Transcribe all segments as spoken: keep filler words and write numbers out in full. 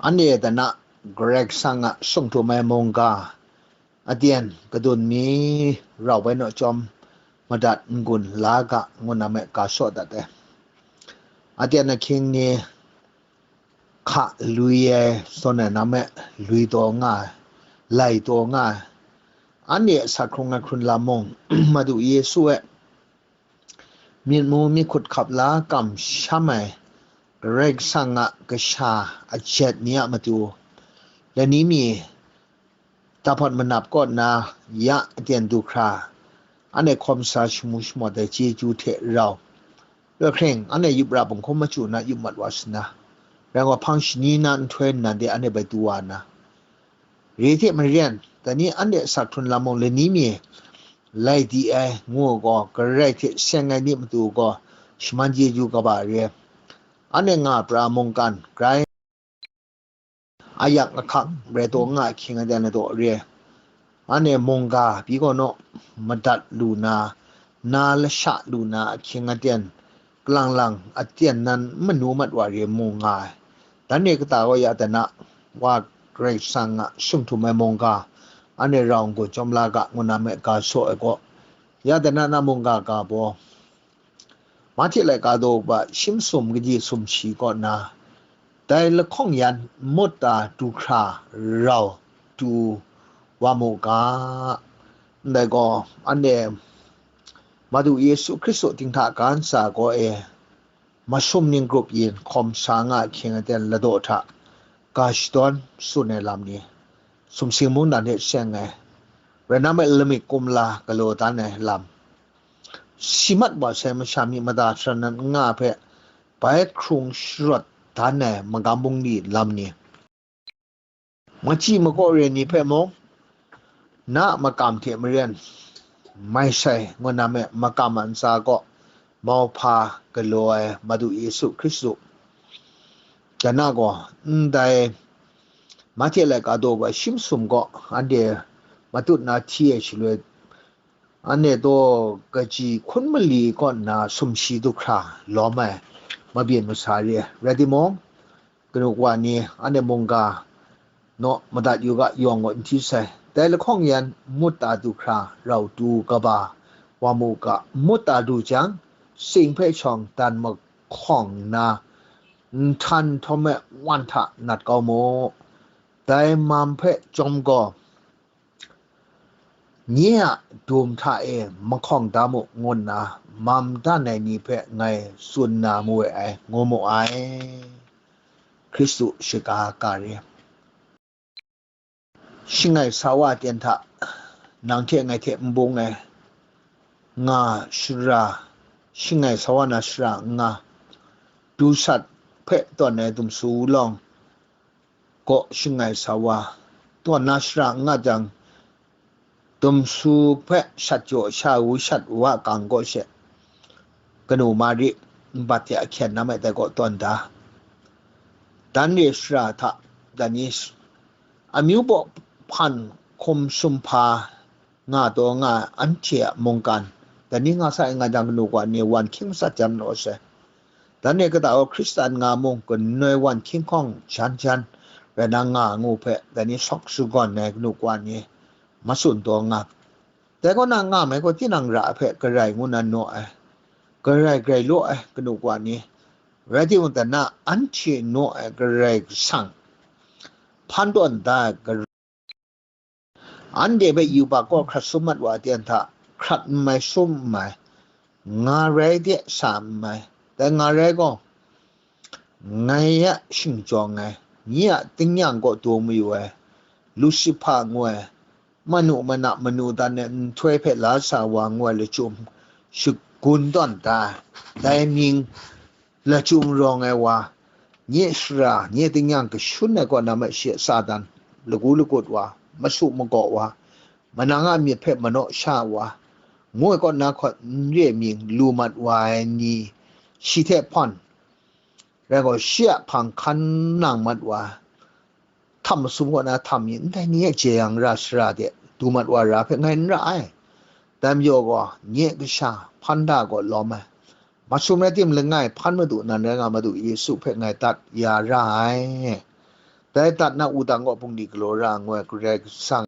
Anhte dana Karai Kasang a sung htum ai mungga, aten kadun mi rau bai naw chyawm madat n-gun la ga, ngu na me ga shaw dat ai. Aten ahkying ni hka lui ai, zawn ai na me lui taw nga ai, lai taw nga ai. Anhte a sa hkrung ai hkrun lam mung, Madu Yesu e myit mu myit hkut hkap la kamsham ai Karai Kasang a kasha ajet ni a matu, lani mi tahpawt manap kaw nna ya aten du hkra, anhte hkawm sa shamu shamawt ai chyeju hte rau, Rahkring, anhte yup ra bunghkum machyu na yup mat wa sa na, rai wa hpang shani na nhtoi nnan de anhte bai du wa na, re hte maren, dai ni anhte a sa hkrun lam mung lani mi lai di ai, ngu gaw, Karai hte seng ai ni matu gaw, shaman chyeju kaba re, anhte nga pra mungkan, grai ayak ahkang rai taw nga ahkying aten adaw re, anhte mungga pyi gaw naw madat lu na, na lasha lu na ahkying aten, kalang lang aten nan manu mat wa re mu nga ai. Dan re kata gaw ya dana, Wa Karai Kasang a sung htum ai mungga, anhte rau n-gun chyawm la ga, ngu na me ga shaw ai gaw, ya dana na mungga ga baw, Mahte laika daw ba shi masum kaji sumshi kaw na, dai lahkawng yan mut ta du hkra rau du wa mu ga. Ndai gaw, anhte Madu Yesu Hkristu dinghta ga ntsa kaw e, masum ning grup yin hkawm sa nga ahkying aten ladaw hta ga shadawn tsun ai lam ni, sumsing mungdan hte seng ai, rai na me lamik kumla galaw dan ai lam, si mat wa sai masha myi mada sharan nan n nga hpe bai hkrung sharawt dan ai magam bungli lam ni, machyi makaw re ni hpe mung, na a makam hte maren mai sai ngu na me makam a ntsa kaw mauhpa galaw ai Madu Yesu Hkristu, dana gaw ndai Mahte laika daw ba shi masum kaw anhte matut na hti ai shaloi, anhte daw kaji hkun mali kaw nna sumshi du hkra lawm ai mabyin masa re ai. Rai timung, kanu kawa ni, anhte mungga naw madat yu ga, yawng gaw n hti sai. Dai lahkawng yan mut ta du hkra rau du kaba wa mu ga, mut ta du jang, sing hpe shawng dan mahkawng nna, nhtan nhtawm e wan hta nat kau mu. Dai mam hpe chyawm gaw, nye a dum hta e mahkawng da mu, ngu nna mam dan ai ni hpe ngai tsun na mawe ai, ngu mu ai. Hkristu shaga ga re. Shangai sa wa ten hta, nang hte ngai hte n bung ai, nga shara, shangai sa wa na shara n nga, du sat hpe tawn ai dumsu lawng, kaw shangai sa wa, tawn na shara n nga jang, dumsu hpe shat jaw sha u shat wa kang kaw she, kanu Mari nbat hte ahkyen na mai tai kaw tawn da. Dan re shara hta, dan ni amyu baw hpan hkum sumhpa nga taw nga ai anhte a mungkan, dan ni nga sa ai nga jang, kanu kawa ni wan hkying matsat jam law sai. Dan e kata gaw Hkristan nga mung, kanoi wan hkying hkawng jan jan rai na nga ngu hpe, dan ni shawk shakawn ai kanu kawa ni matsun taw nga. Dai kaw na nga mai gaw, tinang ra hpe Karai ngu na naw ai, Karai grai law ai kanu kawa ni, rai timung, dan na anhte naw ai Karai Kasang hpan tawn da ai Karai, anhte hpe yubak kaw hkrat sum mat wa ten hta, hkrat n mai sum n mai, nga rai de sa n mai. Dai nga rai gaw, ngai a shingjawng ai, nye a tingnyang kaw daw mayu ai, Lusifa ngu ai, manu mana manu dan ai nhtoi hpe la sa wa ngu ai lachyum shagun tawn da ai, dai mying lachyum rawng ai wa, nye shara, nye tingnyang kashun ai kaw na me shi a Satan, lagu lagut wa, masu magaw wa, manang a myit hpe manaw sha wa, ngu ai kaw na hkawt n re mying lu mat wa ai ni, shi hte hpawn, rai gaw, shi a hpang hkan nang mat wa, htam masum kaw na htam mi, ndai ni e jeyang ra shara de du mat wa ra hpe ngai n ra ai. Dai majaw gaw, nye kasha hpan da gaw lawm ai. Masum rai tim, langai hpan Madu nan rai nga, Madu Yesu hpe ngai dat ya ra ai. Dai dat na wudang gaw bungli galaw ra ngu ai Karai Kasang,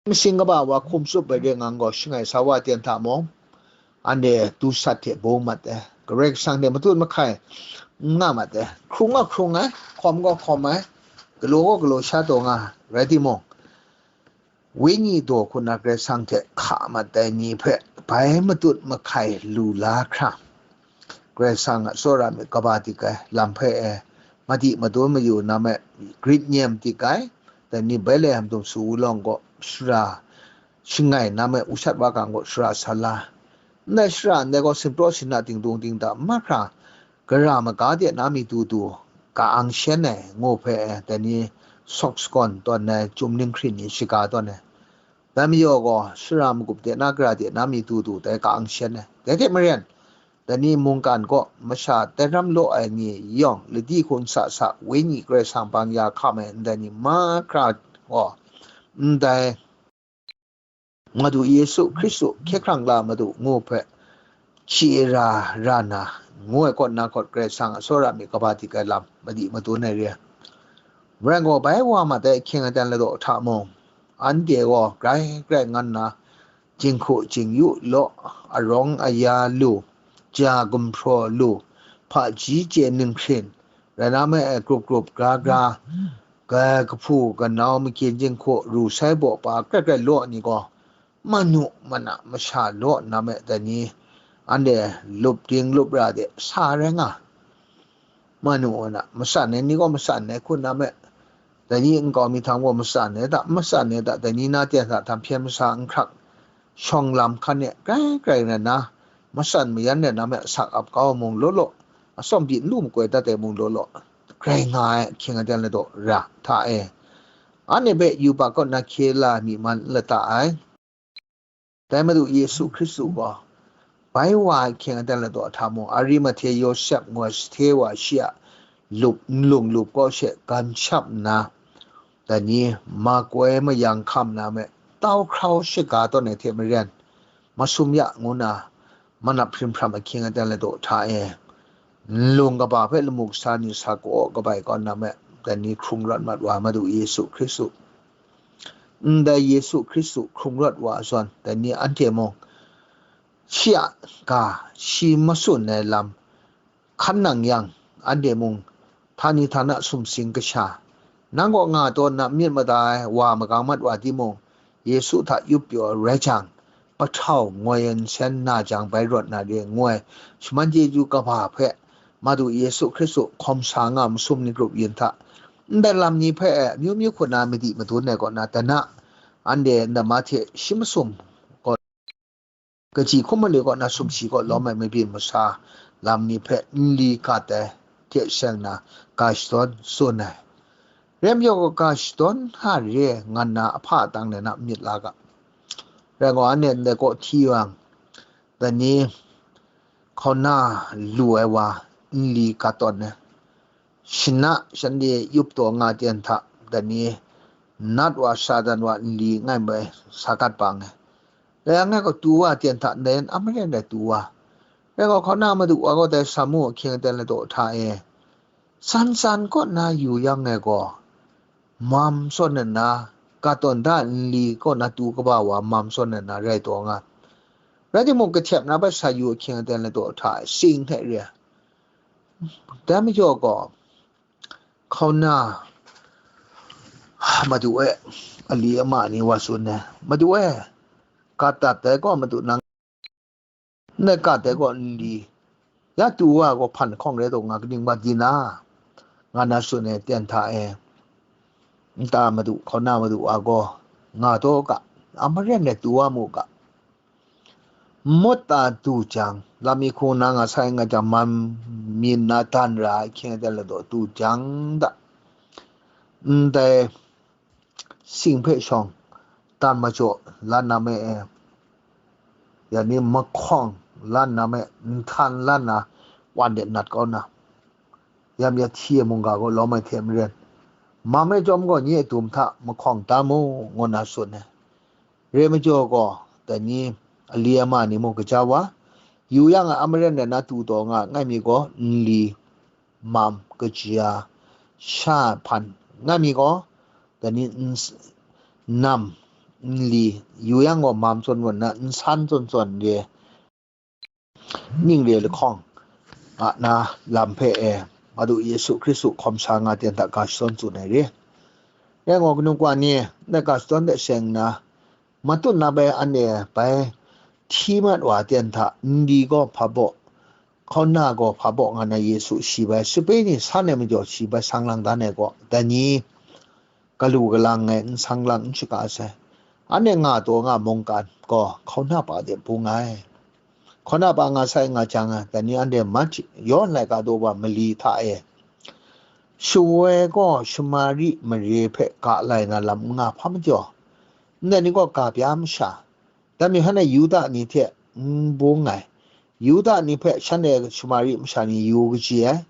masing kaba wa hkum tsup ai re ngang gaw, shangai sa wa ten hta mung, anhte du sat hte bung mat ai, Karai Kasang hte matut mahkai n nga mat ai, hkrung gaw hkrung ai, hkawm gaw hkawm ai, galaw gaw galaw sha taw nga, rai timung, Wenyi daw hku na Karai Kasang hte hka mat ai ni hpe bai matut mahkai lu la hkra, Karai Kasang a tsawra myit kaba dik ai lam hpe e, madi madun mayu na me, grit nyem dik ai, dai ni Betlehem dum su wulawng gaw sara shangai na me, ushat wa kang gaw sara sa la, ndai sara ndai gaw sinpraw sinna dingdung dingda mahkra, gara maga de na mi du du, ka-ang shen ai ngu hpe, dai ni sawk sagawn tawn ai, chyum ninghkrin ni shaga tawn ai, dai majaw gaw, sara magup de na gara de na mi du du, dai ka-ang shen ai. Dai hte maren, dai ni mungkan kaw masha tai ram law ai ni yawng, ladi hku n sa sa, Wenyi Karai Kasang bang ya hkam ai ndai ni mahkra gaw, ndai Madu Yesu Hkristu hkye hkrang la Madu ngu hpe chye ra ra na, ngu ai kaw na kaw Karai Kasang a tsawra myit kaba dik ai lam madi madun ai re ai. Rai gaw, bai wa mat ai ahkying aten ladaw hta mung, anhte gaw grai grai ngan na, jinghku jingyu law, arawng aya lu, ja gumhpraw lu, hpaji chye ninghkrin, rai na me ai grup grup gra gra, ga kahpu kanau makyin jinghku ru sai baw pa grai grai law ni gaw, manu mana masha law nna me dai ni, anhte lup ding lup ra de sa rai nga. Manu mana matsan ai ni gaw matsan ai hku nna me, dai ni nkau mi htam gaw matsan ai da, matsan ai da, dai ni na ten hta htam hpyen masa n hkrak, shawng lam hkan e grai grai rai nna, matsan mayan rai nna me, asak ap kau mung law law, atsawm byin lu makoi dat ai mung law law, grai nga ai ahkying aten ladaw ra hta e, anhte hpe yubak kaw na hkye la ai myi man n lata ai. Dai Madu Yesu Hkristu gaw, bai wa ai ahkying aten ladaw hta mung, Arimathe Yawsep ngu ai sahte wa shi a lup nlung lup kaw she gan shap nna, dai ni makoi mayang hkam na me, tau hkrau shaga tawn ai hte maren, masum ya ngu na, manap hprim hpram ahkying aten ladaw hta e, nlung kaba hpe lamu kasa ni sa ka-aw kabai kaw na me, dai ni hkrung rawt mat wa Madu Yesu Hkristu. Ndai Yesu Hkristu hkrung rawt wa zawn, dai ni anhte mung, shi a ga, shi matsun ai lam hkan nang yang, anhte mung, htani htana sumsing kasha, nang kaw nga taw nna myit mada ai wa magang mat wa timung, Yesu hta yup pyaw ai rai jang, pahtau ngoi nsen na jang bai rawt na re, ngu ai shaman chyeju kaba hpe, Madu Yesu Hkristu hkawm sa nga masum ni grup yin hta, ndai lam ni hpe amyu myu hku na madi madun ai kaw na, dana, anhte ndama hte shi masum kaw, kaji hkum mali kaw na sumshi kaw lawm ai mabyin masa lam ni hpe nli gat ai hte seng na, ga shadawn tsun ai. Rem yawng gaw, ga shadawn hta re ngan na ahpa atang de na myit la ga. Rai gaw, anhte ndai kaw hti yang, dai ni hkauna lu ai wa nli gat tawn ai. Shana shanhte yup taw nga ten hta, dai ni nat wa, Satan wa nli ngai bai sa gat bang ai. Dai yang ngai gaw tu wa ten hta, ndai yan a maren ai tu wa. Rai gaw, hkauna Madu wa gaw dai samu ahkying aten ladaw hta e, san san kaw na yu yang ngai gaw, mam sawn nna, gat tawn da nli kaw na tu kaba wa mam sawn nna rai taw nga. Rai timung, kahtep na bai sa yu ahkying aten ladaw hta e, sing hte re ai. Dai majaw gaw, hkauna Madu e, ali ama ni wa tsun ai, Madu e, gat dat ai gaw, Madu nang, ndai gat ai gaw nli, ya tu wa gaw hpan hkawng rai taw nga, kaning wa di na, nga na tsun ai ten hta e, nta Madu, hkauna Madu wa gaw, nga taw ga, a maren ai tu wa mu ga. Mut ta du jang, lam mi hku na nga sai nga jang, man myin na dan ra ai ahkying aten ladaw du jang da, ndai sing hpe shawng, dan majaw lan na me e, ya ni mahkawng lan na me, nhtan lan na, wan de nat kau na, yam ya hti ai mungga gaw lawm ai hte maren, mam ai chyawm gaw nye a dum hta mahkawng da mu, ngu na tsun ai. Re majaw gaw, dai ni ali ama ni mung kaja wa, yu yang a, a maren ai na tu taw nga ai mi gaw, nli, mam, kaji a, sha hpan nga mi gaw, dai ni n s-, nam, nli, yu yang gaw mam tsun wan na, nsan tsun tsun re, ning re lahkawng a na lam hpe e, Madu Yesu Hkristu hkawm sa nga ten hta ga shadawn tsun ai re. Rai ngai, kanu kwa ni, ndai ga shadawn de seng nna, matut na bai anhte bai hti mat wa ten hta, nli gaw hpa baw, hkauna gaw hpa baw nga na Yesu shi bai, sape ni san ai majaw shi bai sang lang dan ai gaw, dai ni galu galang ai n sang lang n shaga sai. Anhte nga taw nga mungkan gaw hkauna pa de bung ai. Hkauna pa nga sai nga jang ai, dai ni anhte Mati, Yawhan laika daw wa mali hta e, shawoi gaw Shamari mare hpe ga lai na lam n nga hpa majaw, ndai ni gaw ga bya masha, dai mi hkan e Yuda ni hte n bung ai. Yuda ni hpe shanhte Shamari masha ni yu kaji ai.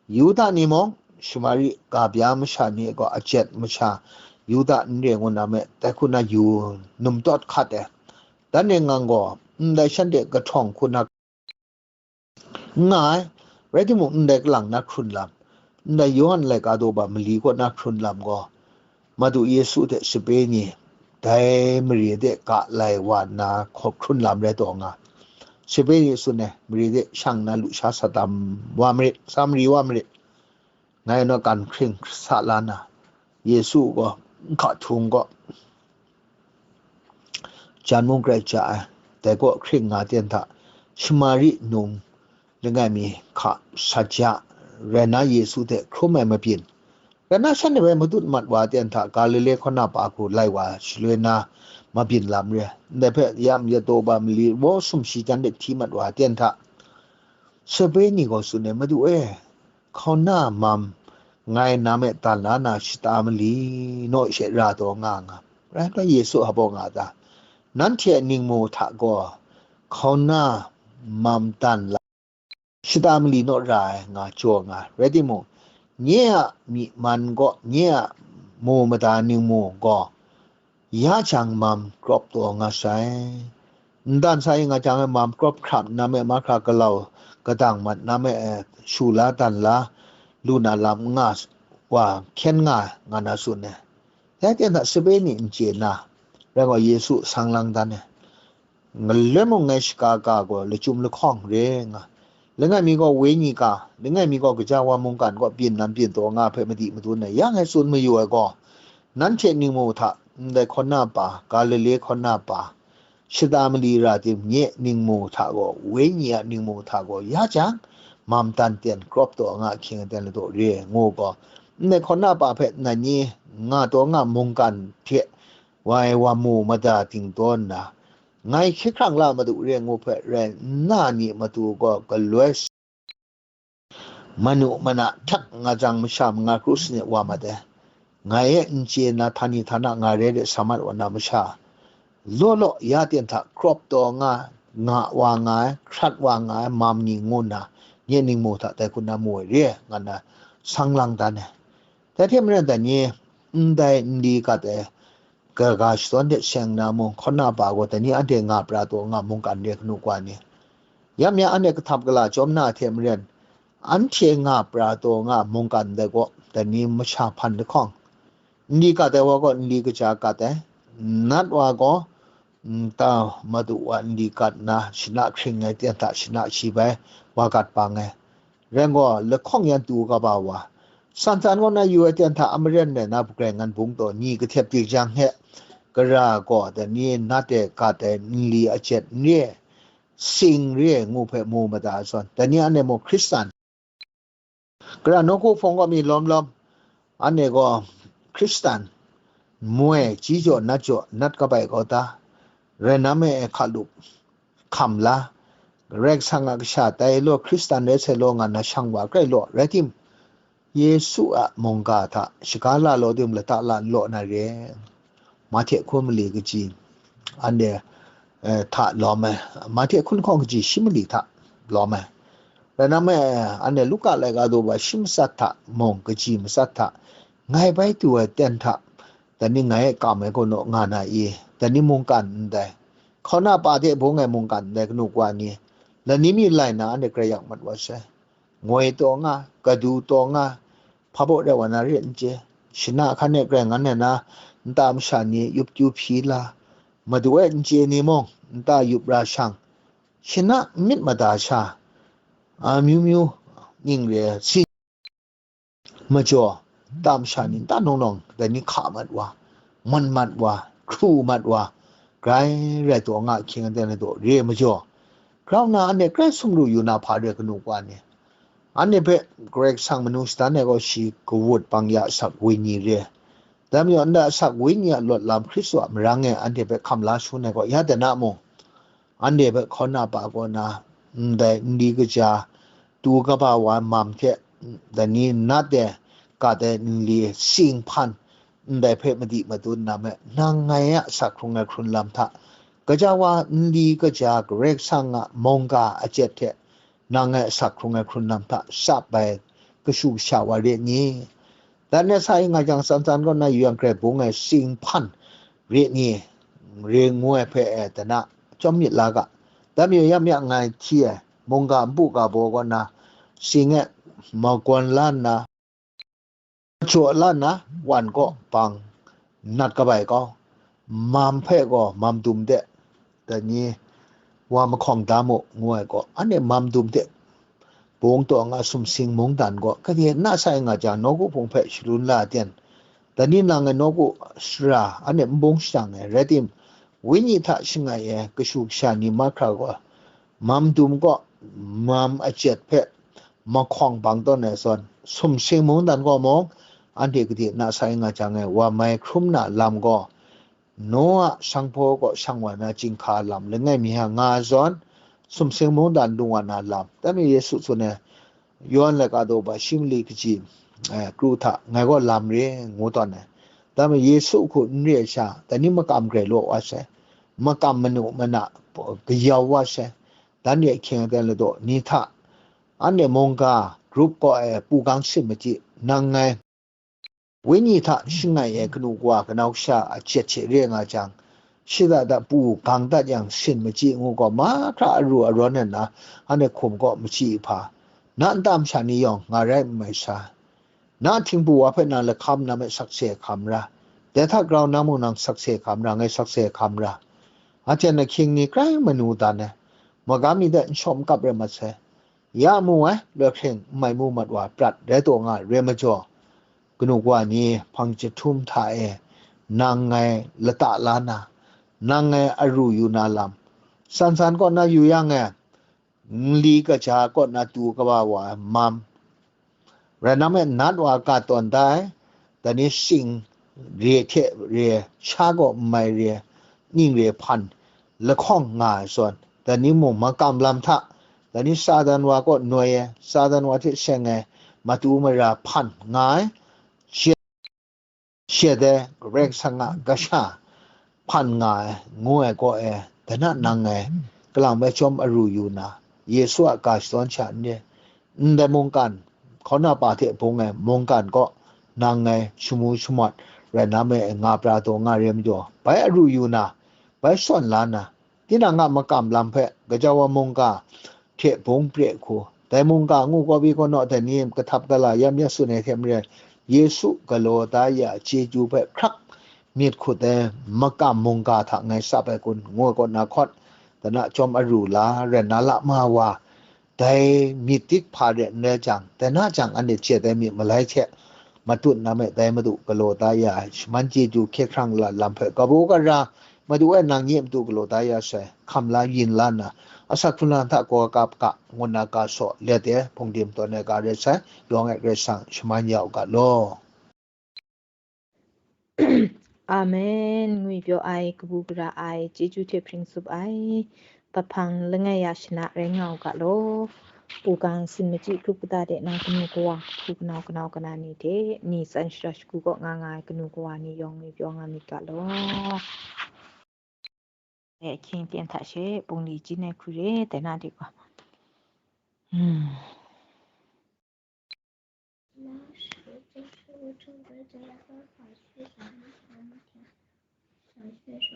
Yuda ni mung Shamari ga bya masha ni gaw ajet masha Yuda n re ngu na me, dai hku na yu num tawt hkat ai. Dan e ngang gaw, ndai shanhte kahtawng hku na n nga ai, rai timung, ndai kalang na hkrun lam, ndai Yawhan laika daw ba mali kaw na hkrun lam gaw, Madu Yesu hte sape ni dai mare de ga lai wa nna hkaw hkrun lam rai taw nga. Sape ni tsun ai, mare de shang na lusha sa tam wa marit, sa mari wa marit. Ngai naw kan hkring sa la na, Yesu gaw n hka htung gaw, jan mung grai ja ai, dai gaw hkring nga ten hta, Shamari num langai mi hka sa ja, rai na Yesu hte hkrum ai mabyin, rai na shanhte bai matut mat wa ten hta, Galile hkauna pa hku lai wa shaloi na mabyin lam re ai. Ndai hpe ya myit daw ba mali, wa sumshi jan de hti mat wa ten hta, sape ni gaw tsun ai, Madu e, hkauna mam ngai nam e dan la na shata mali naw she ra taw nga nga. Rai nna Yesu a baw nga ta, nanhte a ningmu hta gaw hkauna mam dan la shata mali naw ra ai nga jaw nga. Rai timung, nye a myi man gaw, nye a mu mada ningmu gaw, ya jang mam krawp taw nga sai. N dan sa i nga jang e, mam krawp hkram na me, mahkra galau kadang mat na me, eh, shu la dan la, lu na lam n nga wa hkyen nga, nga na tsun ai. Dai ten hta sape ni n chye na, rai gaw Yesu sang lang dan ai. Ngaloi mung ngai shaga ga gaw lachyum lahkawng re nga. Langai mi gaw wenyi ga, langai mi gaw gaja wa mungkan gaw byin nan byin taw nga hpe madi madun ai, ya ngai tsun mayu ai gaw, nanhte ningmu hta, ndai hkauna pa, Galile hkauna pa, shata mali ra tim, nye ningmu hta gaw, wenyi a ningmu hta gaw, ya jang, mam dan ten krawp taw nga hkying ten ladaw re ai, ngu gaw, ndai hkauna pa hpe nan ni nga taw nga mungkan hte, wai wa mu mada dingdaw nna, ngai hkye hkrang la madu re ngu hpe rai nna ni matu gaw galoi s-, manu mana htak nga jang masha manga kru sanit wa mat ai. Ngai e n chye na htani htana nga re de sa mat wa na masha, law law ya ten hta krawp taw nga, nga wa nga ai, hkrat wa nga ai mam ni ngu nna, nye ningmu hta dai hku na mu ai re, nga na sang lang dan ai. Dai hte maren dai ni, ndai nli gat ai, kaga shadawn hte seng na mung, hkauna pa gaw dai ni anhte nga pra taw nga mungkan re kanu kwa ni. Ya mya anhte kahtap kala chyawm na hte maren, anhte nga pra taw nga mungkan dai gaw, dai ni masha hpan lahkawng, nli gat ai wa gaw nli kaja gat ai, nat wa gaw, nta madu wa nli gat nna, shana hkring ai ten hta shana shi bai wa gat bang ai. Rai gaw, lahkawng yan tu kaba wa, san san kaw na yu ai ten hta a maren rai na, Pakrai Ngan Bung taw ni kahtep tik jang he, gara gaw dai ni nat e gat ai nli ajet n re, sing re ngu hpe mu mada ai zawn, dai ni anhte mung Hkristan, gara nawku hpawng gaw mi lawm lawm, anhte gaw Hkristan moi, ji jaw nat jaw nat kabai kau ta, rai na me e hkalup hkam la, Karai Kasang a kasha tai law, Hkristan rai sai law nga na shang wa grai law, rai tim, Yesu a mungga hta shaga la law tim, lata la n law na re. Mahte hkun mali kaji, anhte, eh, hta lawm ai, Mahte hkun hkawng kaji shi mali hta lawm ai. Rai na me, anhte Luka laika daw wa shi matsat hta mung, kaji matsat hta, ngai bai du ai ten hta, dai ni ngai e kam ai gaw naw nga na i, dai ni mungkan ndai, hkauna pa hte bung ai mungkan ndai kanu kwa ni, lani mi lai na anhte grai yak mat wa sai. Ngoi taw nga, kadu taw nga, hpa baw rai wa na re n chye. Shana hkan e grai ngan ai na, nta masha ni yup kyu hpyi la, madu e n chye ni mung, nta yup ra shang, shana myit mada sha, amyu myu ning re si majaw, nta masha ni nta nawng nawng dai ni hka mat wa, man mat wa, hkru mat wa, grai rai taw nga hkying aten ai daw re majaw, grau na anhte grai sumru yu na hpa re kanu wa ni, anhte hpe Karai Kasang manu shadan ai gaw shi kawut bang ya asak wenyi re. Dai majaw, ndai asak wenyi a lawt lam Hkristu a marang e anhte hpe hkam la shangun ai gaw, ya dana mung, anhte hpe hkaw na pa kaw na, ndai nli kaja, tu kaba wa ai mam hte, dai ni nat e gat ai nli sing hpan, ndai hpe madi madun na me, nang ngai a asak hkrung ai hkrun lam hta, gaja wa nli kaja Karai Kasang a mungga a jet hte, nang ngai asak hkrung ai hkrun lam hta sap ai kashu kasha wa re ni? Dan e sa i nga jang, tsan tsan kaw na yu yang, grai bung ai sing hpan re ni? Re ngu ai hpe e dana chyawm myit la ga. Dai majaw, ya mya ngai hti ai mungga npu ga baw kaw na, sing e magawn la nna, jaw la nna, wan kaw bang nat kabai kau, mam hpe gaw mam dum de, dai ni wa mahkawng da mu, ngu ai gaw, anhte mam dum de bung taw nga sumsing mungdan gaw, kade na sai nga jang, nawku hpung hpe shalun la ten, dai ni nang e nawku sara anhte n bung shadang ai, rai tim, wenyi hta shangai ai kashu kasha ni mahkra gaw, mam dum kaw, mam a jet hpe mahkawng bang tawn ai zawn, sumsing mungdan gaw mung, anhte kade na sai nga jang e wa mai hkrum na lam gaw, Noa sanghpaw kaw shang wa na chyinghka lam langai mi ha nga zawn, sumsing mungdan lung wa na lam, dai majaw Yesu tsun ai, Yawhan laika daw ba shi mali kaji, eh, kru hta ngai gaw lam re ngu tawn ai. Dai majaw Yesu hku n re ai sha, dai ni makam grai law wa sai, makam manu mana kayau wa sai, dan re ahkying aten ladaw ni hta, anhte mungga grup kaw e pu gang sin machyi, nang ngai wenyi hta shangai ai kanu kawa kanau kasha a jet hte re nga jang, shada da pu gang dat yang sin machyi ngu gaw, mahkra aru arawn ai na, anhte hkum kaw machyi hpa, na nta masha ni yawng nga rai n mai sa, na htingbu wa hpe na lahkam na me sakse hkam ra, dai hta grau na mung nang sakse hkam ra, ngai sakse hkam ra, a jen ahkying ni grai manu dan ai, magam mi de n shawm kap rai mat sai. Ya mu ai, loi hkring n mai mu mat wa prat rai taw nga ai, rai majaw, kanu kawa ni hpang jahtum hta e nang ngai lata la na, nang ngai aru yu na lam, san san kaw na yu yang e, nli kaja kaw na tu kaba wa ai mam, rai na me, nat wa ga tawn da ai, dai ni sing re hte re, sha kaw n mai re, ning re hpan lahkawng nga ai zawn, dai ni mung makam lam hta, dai ni Satan wa kaw noi ai, Satan wa hte seng ai matu mara hpan nga ai, shi, shi dai Karai Kasang a kasha hpan nga ai, ngu ai kaw e, dai na nang ngai kalang bai chyawm aru yu na, Yesu a ga shadawn sha n re, ndai mungkan, hkauna pa hte bung ai mungkan kaw nang ngai shamu shamawt rai na me ai nga pra taw nga re majaw, bai aru yu na, bai shawn la na, tinang a makam lam hpe gaja wa mungga hte bung pre hku, dai mungga ngu kawbi kawnaw dai ni kahtap kala yam ya tsun ai hte maren, Yesu galaw da ya chyeju hpe hkrak myit hkut ai makam mungga hta ngai tsap ai kun, ngu ai kaw na hkawt, dai na chyawm aru la rai na la ma wa, dai myit dik hpa re n rai jang, dai na jang anhte jet ai myit malai hte matut na me, dai Madu galaw da ya ai shaman chyeju hkye hkrang la lam hpe kabu gara, Madu e nang nye matu galaw da ya sai, hkam la yin la nna, asak hkrun la hta kaw kap ga, ngu nna ga saw let e, hpungdim tawn ai ga rai sai, yawng e Karai Kasang shaman ya u ga law. Amen. Ngwipyaw ai, kabu gara ai, chyeju hte hpring tsup ai, kahpang langai ya shana rai nga u ga law. Pu gang sin machyi grup kata de na kanu kawa, hku kanau kanau kana ni hte, ni tsan shara shagu kaw nga nga ai kanu kawa ni yawng ngwipyaw nga myit ga law. E, hkying ten hta she, bungli jin ai hku re, dai na de gaw. Hmm. 老师，这是我正在家的法学什么什么天，小学什